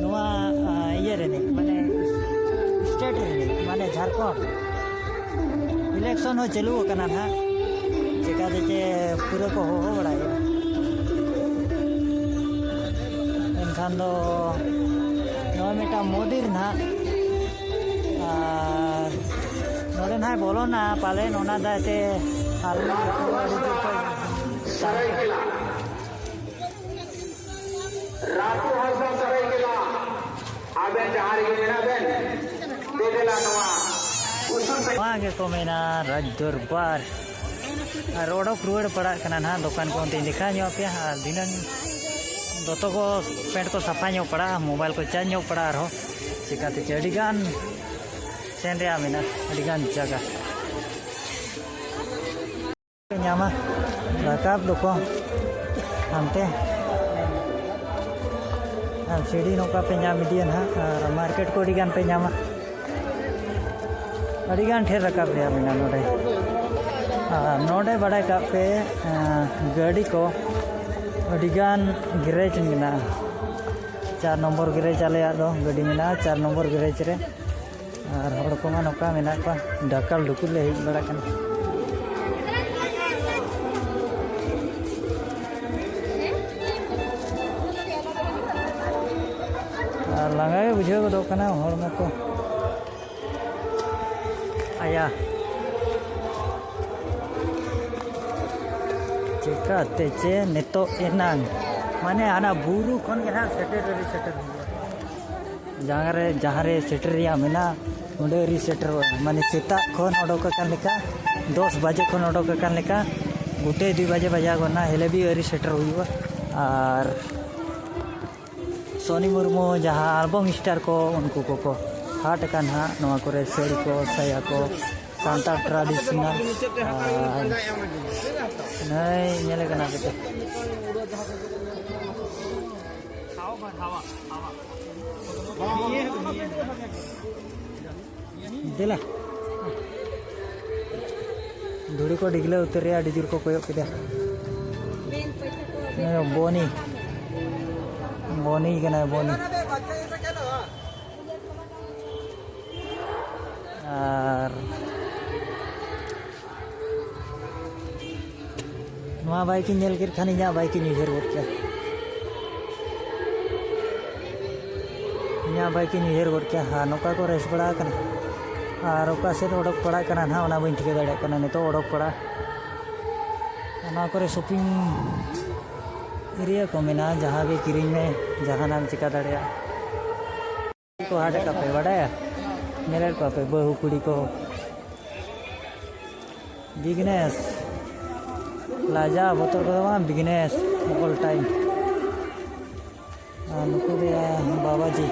ᱱᱚᱣᱟ, ᱟ, ᱤᱭᱟᱹ ᱨᱤᱱᱤᱡ, ᱢᱟᱱᱮ ᱥᱴᱮᱴ ᱨᱤᱱᱤᱡ, ᱢᱟᱱᱮ ᱡᱷᱟᱲᱠᱷᱚᱸᱰ᱾ ᱤᱞᱮᱠᱥᱚᱱ ᱦᱚᱸ ᱪᱟᱹᱞᱩ ᱟᱠᱟᱱᱟ ᱱᱟᱦᱟᱜ, ᱪᱮᱠᱟᱛᱮ ᱪᱮ ᱯᱩᱨᱟᱹ ᱠᱚ ᱦᱚᱦᱚ ᱵᱟᱲᱟᱭᱮᱫᱼᱟ᱾ ᱮᱱᱠᱷᱟᱱ ᱫᱚ ᱱᱚᱜᱼᱚᱭ ᱢᱤᱫᱴᱟᱝ ᱢᱚᱱᱫᱤᱨ ᱱᱟᱦᱟᱜ, ᱟᱨ ᱱᱚᱰᱮ ᱱᱟᱦᱟᱜ ᱵᱚᱞᱚᱱᱟ ᱯᱟᱞᱮᱱ, ᱚᱱᱟ ᱫᱟᱭ ᱛᱮ ᱟᱨ ᱟᱹᱰᱤ ᱡᱳᱨ ᱠᱚ ᱨᱟᱹᱛᱩ ᱦᱟᱸᱥᱫᱟ ᱥᱟᱹᱨᱟᱹᱭᱠᱮᱞᱟ, ᱟᱵᱮᱱ ᱡᱟᱦᱟᱸ ᱨᱮᱜᱮ ᱢᱮᱱᱟᱜ ᱵᱮᱱ, ᱫᱮᱵᱮᱞᱟ ᱱᱚᱣᱟ ᱩᱥᱩᱞ ᱯᱮ- ᱱᱚᱣᱟ ᱜᱮᱠᱚ ᱢᱮᱱᱟ ᱨᱟᱡᱽ ᱫᱚᱨᱵᱟᱨ᱾ ᱟᱨ ᱚᱰᱚᱠ ᱨᱩᱣᱟᱹᱲ ᱯᱟᱲᱟᱜ ᱠᱟᱱᱟ ᱱᱟᱦᱟᱜ, ᱫᱚᱠᱟᱱ ᱠᱚ ᱚᱱᱛᱮᱧ ᱫᱮᱠᱷᱟᱣ ᱧᱚᱜ ᱟᱯᱮᱭᱟ᱾ ᱟᱨ ᱫᱷᱤᱱᱟᱹᱝ ᱫᱚᱛᱚ ᱠᱚ, ᱯᱮᱱᱴ ᱠᱚ ᱥᱟᱯᱷᱟ ᱧᱚᱜ ᱯᱟᱲᱟᱜᱼᱟ, ᱢᱳᱵᱟᱭᱤᱞ ᱠᱚ ᱪᱟᱨᱡᱽ ᱧᱚᱜ ᱯᱟᱲᱟᱜᱼᱟ ᱟᱨᱦᱚᱸ᱾ ᱪᱤᱠᱟᱹᱛᱮ ᱪᱮ ᱟᱹᱰᱤᱜᱟᱱ ᱥᱮᱱ ᱨᱮᱭᱟᱜ ᱢᱮᱱᱟᱜᱼᱟ, ᱟᱹᱰᱤᱜᱟᱱ ᱡᱟᱭᱜᱟ᱾ ᱯᱮ ᱧᱟᱢᱟ, ᱨᱟᱠᱟᱵ ᱫᱚᱠᱚ ᱦᱟᱱᱛᱮ᱾ ᱟᱨ ᱥᱤᱲᱤ ᱱᱚᱝᱠᱟ ᱯᱮ ᱧᱟᱢ ᱤᱫᱤᱭᱟ ᱱᱟᱦᱟᱜ, ᱟᱨ ᱢᱟᱨᱠᱮᱴ ᱠᱚ ᱟᱹᱰᱤ ᱜᱟᱱ ᱯᱮ ᱧᱟᱢᱟ, ᱟᱹᱰᱤ ᱜᱟᱱ ᱰᱷᱮᱨ ᱨᱟᱠᱟᱵ ᱨᱮᱭᱟᱜ ᱢᱮᱱᱟᱜᱼᱟ ᱱᱚᱰᱮ᱾ ᱟᱨ ᱱᱚᱰᱮ ᱵᱟᱲᱟᱭ ᱠᱟᱜ ᱯᱮ, ᱟᱸ, ᱜᱟᱹᱰᱤ ᱠᱚ ᱟᱹᱰᱤ ᱜᱟᱱ ᱜᱮᱨᱮᱡᱽ ᱢᱮᱱᱟᱜᱼᱟ᱾ ᱪᱟᱨ ᱱᱚᱢᱵᱚᱨ ᱜᱮᱨᱮᱡᱽ ᱟᱞᱮᱭᱟᱜ ᱫᱚ ᱜᱟᱹᱰᱤ ᱢᱮᱱᱟᱜᱼᱟ, ᱪᱟᱨ ᱱᱚᱢᱵᱚᱨ ᱜᱮᱨᱮᱡᱽ ᱨᱮ᱾ ᱟᱨ ᱦᱚᱲ ᱠᱚᱢᱟ ᱱᱚᱝᱠᱟ ᱢᱮᱱᱟᱜ ᱠᱚᱣᱟ, ᱰᱟᱠᱟᱞ ᱰᱩᱠᱩᱞ ᱞᱮ ᱦᱮᱡ ᱵᱟᱲᱟᱜ ᱠᱟᱱᱟ᱾ ᱟᱨ ᱞᱟᱸᱜᱟ ᱜᱮ ᱵᱩᱡᱷᱟᱹᱣ ᱜᱚᱫᱚᱜ ᱠᱟᱱᱟ ᱦᱚᱲᱢᱚ ᱠᱚ᱾ ᱟᱭᱟ᱾ ᱪᱮᱠᱟᱛᱮ ᱪᱮ ᱱᱤᱛᱚᱜ ᱮᱱᱟᱝ, ᱢᱟᱱᱮ ᱦᱟᱱᱟ ᱵᱩᱨᱩ ᱠᱷᱚᱱ ᱜᱮ ᱱᱟᱦᱟᱜ ᱥᱮᱴᱮᱨ ᱟᱹᱣᱨᱤ ᱥᱮᱴᱮᱨ ᱦᱩᱭᱩᱜᱼᱟ᱾ ᱡᱟᱦᱟᱸ ᱨᱮ, ᱡᱟᱦᱟᱸ ᱨᱮ ᱥᱮᱴᱮᱨ ᱨᱮᱭᱟᱜ ᱢᱮᱱᱟᱜᱼᱟ, ᱚᱸᱰᱮ ᱟᱹᱣᱨᱤ ᱥᱮᱴᱮᱨᱚᱜᱼᱟ᱾ ᱢᱟᱱᱮ ᱥᱮᱛᱟᱜ ᱠᱷᱚᱱ ᱚᱰᱚᱠ ᱟᱠᱟᱱ ᱞᱮᱠᱟ, ᱫᱚᱥ ᱵᱟᱡᱮ ᱠᱷᱚᱱ ᱚᱰᱚᱠ ᱟᱠᱟᱱ ᱞᱮᱠᱟ, ᱜᱩᱴᱟᱹᱭ ᱫᱩᱭ ᱵᱟᱡᱮ ᱵᱟᱡᱟᱣ ᱜᱚᱫ ᱱᱟ, ᱦᱮᱞᱮ ᱵᱤ ᱟᱹᱣᱨᱤ ᱥᱮᱴᱮᱨ ᱦᱩᱭᱩᱜᱼᱟ᱾ ᱟᱨ ᱥᱚᱱᱤ ᱢᱩᱨᱢᱩ ᱡᱟᱦᱟᱸ ᱟᱞᱵᱚᱢ ᱥᱴᱟᱨ ᱠᱚ, ᱩᱱᱠᱩ ᱠᱚᱠᱚ ᱦᱟᱴ ᱟᱠᱟᱱ ᱦᱟᱸᱜ᱾ ᱱᱚᱣᱟ ᱠᱚᱨᱮ ᱥᱟᱹᱲᱤ ᱠᱚ, ᱥᱟᱭᱟ ᱠᱚ, ᱥᱟᱱᱛᱟᱲ ᱴᱨᱟᱰᱤᱥᱚᱱᱟᱞ᱾ ᱟᱨ ᱱᱚᱜᱼᱚᱭ ᱧᱮᱞᱮ ᱠᱟᱱᱟ ᱯᱮ ᱛᱚ᱾ ᱫᱮᱞᱟ᱾ ᱫᱷᱩᱲᱤ ᱠᱚ ᱰᱤᱜᱽᱞᱟᱹᱣ ᱩᱛᱟᱹᱨ ᱨᱮᱭᱟ, ᱟᱹᱰᱤ ᱡᱳᱨ ᱠᱚ ᱠᱚᱭᱚᱜ ᱠᱮᱫᱟ᱾ ᱱᱩᱭ ᱫᱚ ᱵᱚᱱᱤ, ᱵᱚᱱᱤ ᱠᱟᱱᱟᱭ, ᱵᱚᱱᱤ᱾ ᱟᱨ ᱱᱚᱣᱟ ᱵᱟᱭᱤᱠ ᱤᱧ ᱧᱮᱞ ᱠᱮᱫ ᱠᱷᱟᱱ ᱤᱧᱟᱹᱜ ᱵᱟᱭᱤᱠ ᱤᱧ ᱩᱭᱦᱟᱹᱨ ᱜᱚᱫ ᱠᱮᱫᱟ᱾ ᱤᱧᱟᱹᱜ ᱵᱟᱭᱤᱠ ᱤᱧ ᱩᱭᱦᱟᱹᱨ ᱜᱚᱫ ᱠᱮᱫᱟ᱾ ᱟᱨ ᱱᱚᱝᱠᱟ ᱠᱚ ᱨᱮᱥ ᱵᱟᱲᱟ ᱟᱠᱟᱱᱟ᱾ ᱟᱨ ᱚᱠᱟ ᱥᱮᱫ ᱚᱰᱚᱠ ᱯᱟᱲᱟᱜ ᱠᱟᱱᱟ ᱱᱟᱦᱟᱜ, ᱚᱱᱟ ᱵᱟᱹᱧ ᱴᱷᱤᱠᱟᱹ ᱫᱟᱲᱮᱭᱟᱜ ᱠᱟᱱᱟ᱾ ᱱᱤᱛᱚᱜ ᱚᱰᱚᱠ ᱯᱟᱲᱟ ᱚᱱᱟ ᱠᱚᱨᱮ ᱥᱚᱯᱤᱝ ᱮᱨᱤᱭᱟ ᱠᱚ ᱢᱮᱱᱟᱜᱼᱟ, ᱡᱟᱦᱟᱸ ᱜᱮ ᱠᱤᱨᱤᱧ ᱢᱮ, ᱡᱟᱦᱟᱱᱟᱜ ᱮᱢ ᱪᱤᱠᱟ ᱫᱟᱲᱮᱭᱟᱜᱼᱟ᱾ ᱠᱚ ᱦᱟᱴ ᱟᱠᱟᱫ ᱯᱮ ᱵᱟᱰᱟᱭᱟ? ᱧᱮᱞᱮᱫ ᱠᱚᱣᱟ ᱯᱮ ᱵᱟᱹᱦᱩ ᱠᱩᱲᱤ ᱠᱚ᱾ ᱵᱤᱜᱽᱱᱮᱥ, ᱞᱟᱡᱟᱣ ᱵᱚᱛᱚᱨ ᱠᱚᱫᱚ ᱵᱟᱝ, ᱵᱤᱜᱽᱱᱮᱥ ᱚᱞ ᱴᱟᱭᱤᱢ᱾ ᱟᱨ ᱱᱩᱠᱩ ᱫᱚ ᱵᱟᱵᱟᱡᱤ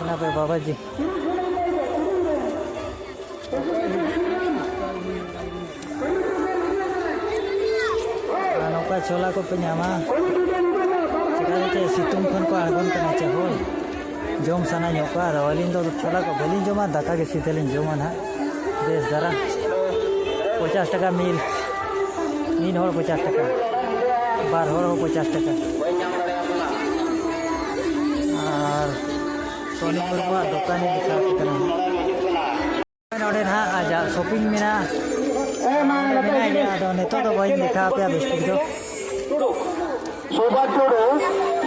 ᱠᱟᱱᱟ ᱯᱮ, ᱵᱟᱵᱟᱡᱤ᱾ ᱚᱠᱟ ᱪᱷᱳᱞᱟ ᱠᱚᱯᱮ ᱧᱟᱢᱟ? ᱪᱮᱠᱟ ᱠᱟᱛᱮ ᱥᱤᱛᱩᱝ ᱠᱷᱚᱱ ᱠᱚ ᱟᱬᱜᱚᱱ ᱠᱟᱱᱟ ᱪᱮ ᱦᱚᱲ? ᱡᱚᱢ ᱥᱟᱱᱟ ᱧᱚᱜ ᱠᱚᱣᱟ, ᱟᱫᱚ ᱟᱹᱞᱤᱧ ᱫᱚ ᱪᱷᱳᱞᱟ ᱠᱚ ᱵᱟᱹᱞᱤᱧ ᱡᱚᱢᱟ, ᱫᱟᱠᱟ ᱜᱮ ᱥᱤᱫᱷᱟᱹ ᱞᱤᱧ ᱡᱚᱢᱟ ᱱᱟᱦᱟᱜ᱾ ᱵᱮᱥ ᱫᱷᱟᱨᱟ᱾ ᱯᱚᱪᱟᱥ ᱴᱟᱠᱟ ᱢᱤᱞ, ᱢᱤᱫ ᱦᱚᱲ ᱯᱚᱪᱟᱥ ᱴᱟᱠᱟ, ᱵᱟᱨ ᱦᱚᱲ ᱦᱚᱸ ᱯᱚᱪᱟᱥ ᱴᱟᱠᱟ᱾ ᱟᱨ ᱥᱚᱱᱤ ᱢᱩᱨᱢᱩᱣᱟᱜ ᱫᱚᱠᱟᱱ ᱤᱧ ᱫᱮᱠᱷᱟᱣ ᱟᱯᱮ ᱠᱟᱱᱟ᱾ ᱱᱚᱰᱮ ᱱᱟᱦᱟᱜ ᱟᱡᱟᱜ ᱥᱚᱯᱤᱝ ᱢᱮᱱᱟᱜᱼᱟ᱾ ᱱᱚᱰᱮ ᱢᱮᱱᱟᱭ ᱜᱮᱭᱟ, ᱟᱫᱚ ᱱᱤᱛᱚᱜ ᱫᱚ ᱵᱟᱹᱧ ᱫᱮᱠᱷᱟᱣ ᱟᱯᱮᱭᱟ ᱵᱮᱥ ᱴᱷᱤᱠ ᱫᱚ᱾ ᱥᱩᱵᱷᱟᱥ ᱴᱩᱰᱩ,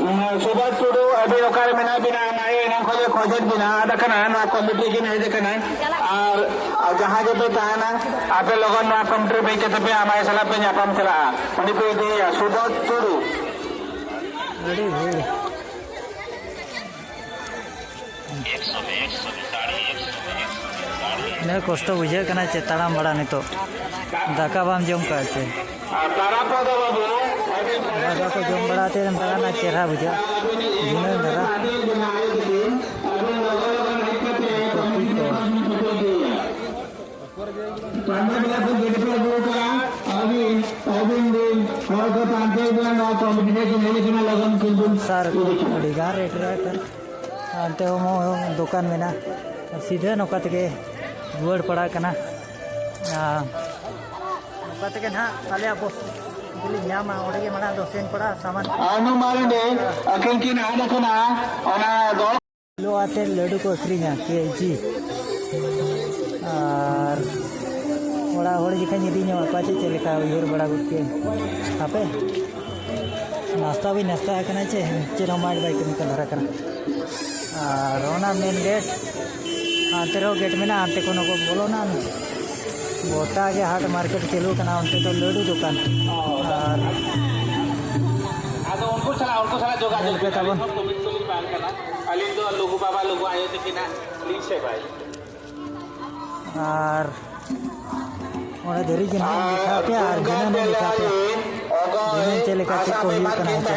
ᱩᱢ, ᱥᱩᱵᱷᱟᱥ ᱴᱩᱰᱩ, ᱟᱹᱵᱤᱱ ᱚᱠᱟᱨᱮ ᱢᱮᱱᱟᱜ ᱵᱤᱱᱟ? ᱚᱱᱟ ᱜᱮ ᱮᱱᱟᱝ ᱠᱷᱚᱱ ᱞᱮ ᱠᱷᱚᱡᱮᱫ ᱵᱤᱱᱟ, ᱟᱫ ᱟᱠᱟᱱᱟ, ᱱᱚᱣᱟ ᱠᱚᱢᱤᱴᱤ ᱠᱤᱱ ᱦᱮᱡ ᱟᱠᱟᱱᱟ᱾ ᱟᱨ, ᱟᱨ ᱡᱟᱦᱟᱸ ᱜᱮᱯᱮ ᱛᱟᱦᱮᱱᱟ, ᱟᱯᱮ ᱞᱚᱜᱚᱱ ᱱᱚᱣᱟ ᱠᱚᱢᱤᱴᱤ ᱨᱮ ᱦᱮᱡ ᱠᱟᱛᱮ ᱯᱮ ᱟᱢᱟᱭ ᱥᱟᱞᱟᱜ ᱯᱮ ᱧᱟᱯᱟᱢ ᱪᱟᱞᱟᱜᱼᱟ᱾ ᱩᱱᱤ ᱯᱮ ᱤᱫᱤᱭᱮᱭᱟ, ᱥᱩᱵᱷᱟᱥ ᱴᱩᱰᱩ᱾ ᱟᱹᱰᱤ ᱵᱷᱤᱲ᱾ ᱤᱱᱟᱹ ᱠᱚᱥᱴᱚ ᱵᱩᱡᱷᱟᱹᱜ ᱠᱟᱱᱟ ᱪᱮ ᱛᱟᱲᱟᱢ ᱵᱟᱲᱟ ᱱᱤᱛᱚᱜ, ᱫᱟᱠᱟ ᱵᱟᱢ ᱡᱚᱢ ᱠᱟᱜᱼᱟ ᱪᱮ? ᱟᱨ ᱛᱟᱨᱟᱯᱚᱫ ᱵᱟᱹᱵᱩ, ᱟᱹᱵᱤᱱ ᱫᱟᱠᱟ ᱠᱚ ᱡᱚᱢ ᱵᱟᱲᱟ ᱛᱮ ᱫᱟᱬᱟᱱᱟ ᱪᱮᱦᱨᱟ ᱵᱩᱡᱷᱟᱹᱜᱼᱟ, ᱫᱷᱤᱱᱟᱹᱝ ᱫᱷᱟᱨᱟ᱾ ᱟᱹᱵᱤᱱ ᱞᱚᱜᱚᱱ ᱞᱚᱜᱚᱱ ᱦᱮᱡ ᱠᱟᱛᱮ ᱠᱚᱯᱤ ᱠᱚ᱾ ᱯᱟᱱᱰᱟ ᱵᱟᱞᱟ ᱠᱚ ᱜᱟᱹᱰᱤ ᱯᱮ ᱟᱹᱜᱩ ᱠᱟᱜᱼᱟ, ᱟᱹᱵᱤᱱ, ᱟᱹᱵᱤᱱ ᱨᱮᱱ ᱦᱚᱲ ᱠᱚ ᱯᱟᱱᱛᱮ ᱤᱫᱤᱭᱟ, ᱱᱚᱣᱟ ᱠᱚᱢᱯᱤᱴᱤᱥᱚᱱ ᱦᱩᱭᱩᱜ ᱠᱟᱱᱟ, ᱞᱚᱜᱚᱱ ᱠᱤᱱᱛᱩ ᱥᱟᱨ, ᱟᱹᱰᱤ ᱜᱟᱱ ᱨᱮᱴ ᱨᱮ ᱦᱟᱱᱛᱮ ᱦᱚᱸ ᱫᱚᱠᱟᱱ ᱢᱮᱱᱟᱜᱼᱟ᱾ ᱥᱤᱫᱷᱟᱹ ᱱᱚᱝᱠᱟ ᱛᱮᱜᱮ ᱨᱩᱣᱟᱹᱲ ᱯᱟᱲᱟᱜ ᱠᱟᱱᱟ᱾ ᱟᱨ ᱱᱚᱝᱠᱟ ᱛᱮᱜᱮ ᱱᱟᱦᱟᱜ ᱟᱞᱮᱭᱟᱜ ᱵᱚᱥ ᱫᱚᱞᱤᱧ ᱧᱟᱢᱟ, ᱚᱸᱰᱮ ᱜᱮ ᱢᱟᱲᱟᱝ ᱫᱚ ᱥᱮᱱ ᱯᱟᱲᱟᱜᱼᱟ ᱥᱟᱢᱟᱱ᱾ ᱟᱹᱱᱩ ᱢᱟᱨᱰᱤ ᱟᱹᱠᱤᱱ ᱠᱤᱱ ᱟᱫ ᱟᱠᱟᱱᱟ, ᱚᱱᱟ ᱫᱚ ᱠᱤᱞᱳ ᱟᱛᱮ ᱞᱟᱹᱰᱩ ᱠᱚ ᱟᱹᱠᱷᱨᱤᱧᱟ, ᱠᱮᱡᱤ᱾ ᱟᱨ ᱚᱲᱟᱜ ᱦᱚᱲ ᱡᱚᱠᱷᱚᱱ ᱤᱫᱤ ᱧᱚᱜ ᱟᱠᱚᱣᱟ, ᱪᱮᱫ, ᱪᱮᱫ ᱞᱮᱠᱟ ᱩᱭᱦᱟᱹᱨ ᱵᱟᱲᱟ ᱜᱚᱫ ᱠᱮᱫ ᱟᱯᱮ? ᱱᱟᱥᱛᱟ ᱵᱤᱱ ᱱᱟᱥᱛᱟ ᱟᱠᱟᱱᱟ ᱪᱮ? ᱪᱮᱫ ᱦᱚᱸ ᱢᱟᱴ ᱵᱟᱭ ᱠᱟᱹᱢᱤ ᱠᱟᱱ ᱫᱷᱟᱨᱟ ᱠᱟᱱᱟ᱾ ᱟᱨ ᱚᱱᱟ ᱢᱮᱱ ᱜᱮᱴ, ᱦᱟᱱᱛᱮ ᱨᱮᱦᱚᱸ ᱜᱮᱴ ᱢᱮᱱᱟᱜᱼᱟ, ᱦᱟᱱᱛᱮ ᱠᱷᱚᱱ ᱦᱚᱸᱠᱚ ᱵᱚᱞᱚᱱᱟ᱾ ᱜᱚᱴᱟ ᱜᱮ ᱦᱟᱴ ᱢᱟᱨᱠᱮᱴ ᱪᱟᱹᱞᱩ ᱠᱟᱱᱟ, ᱚᱱᱛᱮ ᱫᱚ ᱞᱟᱹᱰᱩ ᱫᱚᱠᱟᱱ᱾ ᱟᱨ ᱟᱫᱚ ᱩᱱᱠᱩ ᱥᱟᱞᱟᱜ, ᱩᱱᱠᱩ ᱥᱟᱞᱟᱜ ᱡᱳᱜᱟᱡᱳᱜᱽ ᱧᱮᱞ ᱯᱮ ᱛᱟᱵᱚᱱ᱾ ᱟᱹᱞᱤᱧ ᱫᱚ ᱞᱩᱜᱩ ᱵᱟᱵᱟ, ᱞᱩᱜᱩ ᱟᱭᱳ ᱛᱟᱹᱠᱤᱱᱟᱜ ᱞᱤᱧ ᱥᱮᱵᱟᱭᱟ᱾ ᱟᱨ ᱚᱸᱰᱮ ᱫᱷᱟᱹᱨᱤᱡ ᱜᱮ ᱱᱟᱦᱟᱜ ᱤᱧ ᱫᱮᱠᱷᱟᱣ ᱟᱯᱮᱭᱟ ᱟᱨ ᱫᱷᱤᱱᱟᱹᱝ ᱤᱧ ᱫᱮᱠᱷᱟᱣ ᱟᱯᱮᱭᱟ᱾ ᱫᱷᱤᱱᱟᱹᱝ ᱪᱮᱫ ᱞᱮᱠᱟ ᱪᱮᱫ ᱠᱚ ᱦᱩᱭᱩᱜ ᱠᱟᱱᱟ ᱦᱮᱸ ᱥᱮ᱾